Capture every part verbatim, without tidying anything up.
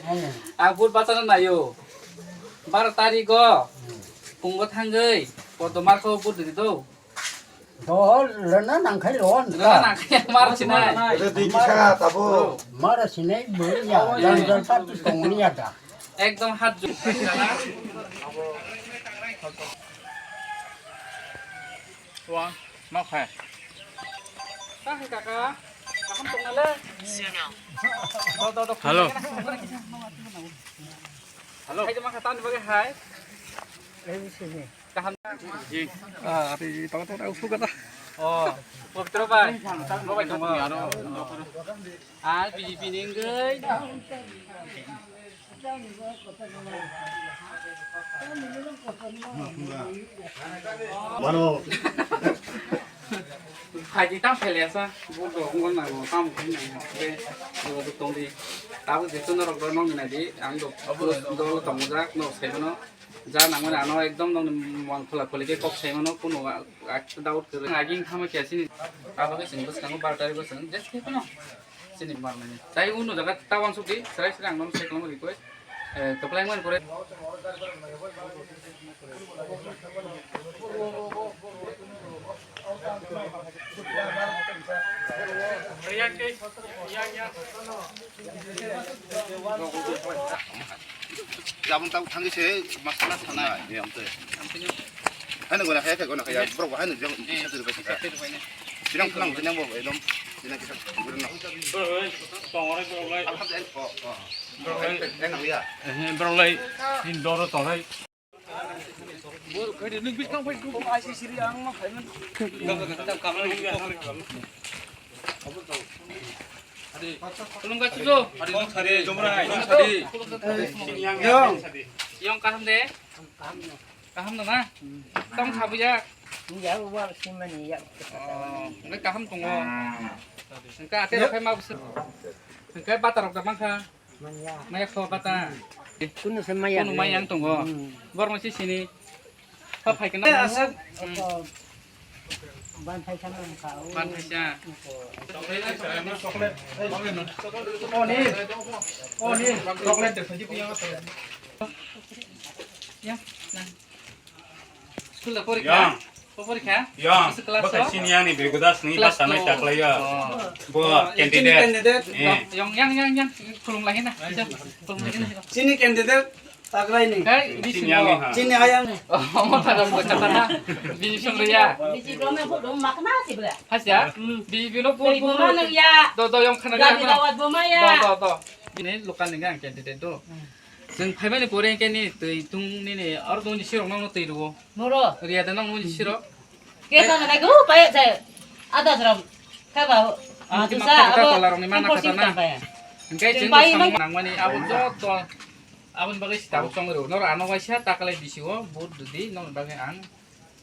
Ang vote bachana naio. Baro tarigo pungo thangwi podo markho vote ridi do. Dohor rwna nangkhai ron. Rwna nangkhai mar sinai. Ede diki sa tabo. Mara sinai bwrwi ya, jang jang party tongni ya da. Ekdom hat jok. Wa, ma khai. Ta hai kaka, kaham tong nale. Do, do, do. Hello. Hello. Hai, jema khatan bagi hai. Kaham. Ah, ati tong tong usuk kata. Oh, Pabitra bai. Mo bai tong. Ah, B J P ni wngwi. Mano. Phaidi tam phele sa, bo do ngol na go tam khin na be, do do tong di. Tabo je to norok do nong na di, ang do do tong jak no sai mano. Ja nang mani ano ekdom nong mang khola kholi ke kok sai mano kuno a- a- doubt kere. Aging thama kya sini. Tabo ke sing bus kango bar tari bus ang. Just ke kono. Sini mar mani. Tai uno jaga ta wansuk di, serai serai ang nom sai kono request. Eh, keplai man kore. Jabon tabuk thangwi se masala sana. Hai na gona hai gona hai borok hai na jang. Sinang sinang sinang bo ekdom sinang kisa gurno. Alhamdulillah. Borok lai hin doro tonglai. Khulumkha chujo. Yong. Yong kaham de? Kaham no na? Tong sabu ya? Ya, uwal simani ya. Oh, ngai kaham tongo. Engka ate rok khai ma busur. Engka bata rok da mangkha. Maya. Maya kho bata. Kunu se maya. Kunu maya ang tongo. Hmm. Bor mo si sini. Pha phai kana. Aswk. Hmm. Ban phai kana ang kha. Ban phai sa. Oni. Oni. Chocolate de phaji piya. Ya. Na. School da porikha? Yang. Ko porikha? Yang. Asa class baka o? Sini yang ni begoda sini class pas tanai two. Taklai ya. Oh. Bo candidate. Candidate. Eh. Yang, yang, yang, yang. Khulum lagi na. Khulum lagi na. Sini candidate taklai ni. Hai, di sini yang ni ha. Sini ayang ni. Oh, mo tara mo tara. Bini song ya. Bisi gome bo dong makna si bela. Hasya? Hmm. Bi bilo bo. Bo mana ya. Do do yang khana. Gadi dawat bo maya. Do do do. Ini lokal ni gang candidate do. Hmm. Chwng phaimani pore hwnkhe nini twi tung nini aro tongni sirok nokno twi rwo. Moro. Riya da nokno sirok. Ke tong nai go pai je. Ada jram. Kha ba. Ah, tu sa abo tola rokni mana kata na. Hwnkhe chwng pai nangmani abo joto. Aboni bagwi si tabuk tong rwo. Noro ano waisa takalai bisio vote dudi nokni bagwi ang.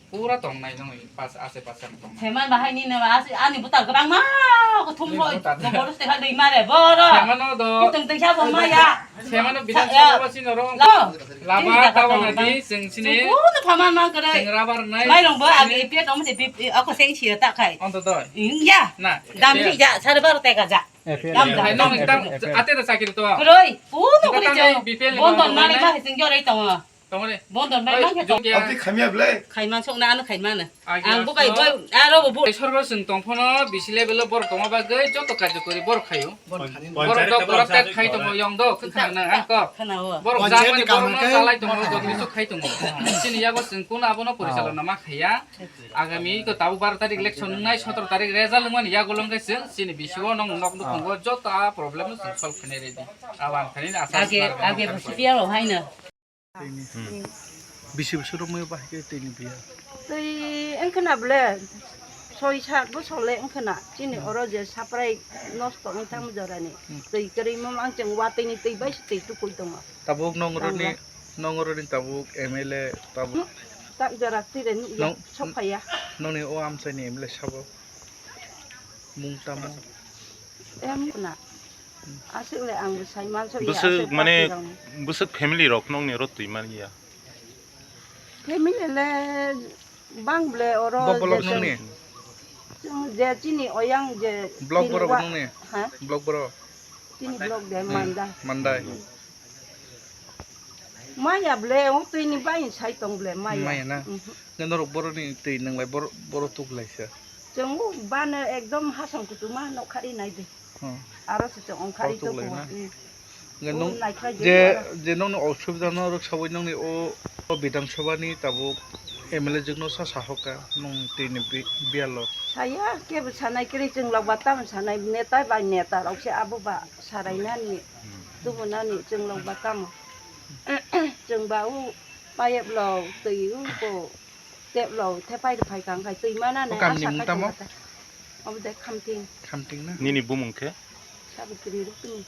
Pura tongnai nung pas ase pas tongnai. Heman bahai ni nama ase ani buta gerang ma ko thum roi. Ko boros te khan dei mare boro. Hemano do. Ko teng teng sa bo ma ya. Hemano bidan sa bo si noro. Laba tawa nadi sing sini. Ko no phaman ma kare. Sing rabar nai. Mai rong bo agi pia tom se pip ako sing sia ta khai. Onto doi. Ing ya. Na. Dam ni ja sar bar te ka ja. Dam dam. Hai nong tam ate da sakir to. Kroi. Ko no kri jo. Bondon mari ma sing jo rei tong. Tongore. Bondon bai mang khe tong. Abdi khamya ble. Khaiman sok na ano khaimano. Ang bo bai bo aro bo. Sorbo sing tong phono bisi level o borok tongma bagwi joto karjo kori borok khayo. Borok do borok tek khai tongo yong do khna na ang ko. Borok jani borok no salai tongo joto kisu khai tongo. Chini yago sing kuno abono porichalona ma khaiya. Agami ko tabu baro tarik election nai sotoro tarik result wngmani yago longkhe sing chini bisi o nong nok nukhungo joto a problem sing solve khainai ready. Awan khainai asa. Age age bo sipiyalo haino. Tini. Hmm. Bisi bwswk romwi bahai khe tini biya. Twi wngkhwna ble soi sat bosor le wngkhwna chini oro je saprai nosto wng tamo jorani. Hmm. Twi kwrwi mo ang chwng watwi ni twi bai se twi tukui tongo. Tabuk nong roni, nong roni tabuk M L A tabuk. Hmm. Tak jora twi re nukya sok phaiya. Nongni o amchaini M L A sabo. Mung tamo. Em na. Aswk le ang bo sai man sok ya, bwswk aswk mane party rok. Bwswk family rok nokni oro twi man ya. Family le bang ble oro. Bo block je nokni? Chwng je chini oyang je block tini borok wa-, nokni? Ha? Block borok? Chini block de Mandai. Mandai. Maya ble, o twi ni bai sai tong ble, maya. Maya na? Mhm. Nge norok boro ni twi nang lai boro, boro tuk lai sa. Chwng o bano ekdom hasam kuchuma nok khari nai de. Hmm. Aro se chwng ong khari Boro tuk lai tuk na? Hmm. Nge O nung naikhlai je je, aro. Je nung ni osubida no rwk sawi nung ni o, o Bidhan Sabha ni tabuk M L A jwk no sa sahok ka nung twi ni bi-, biyalo. Saya kebo sanai kwrwi chwng lok ba tamo sanai neta bai neta rok se abo ba sarai nani. Tubu nani chwng lok ba tamo. Chwng ba u payep lok twi u ko tep lok the pai phai kang khai twi mana O ne kam ni asa mung khai tamo? Tong kha ta. Obo de khamting. Khamting na? Nini bumung khe? Sabukri rok tini.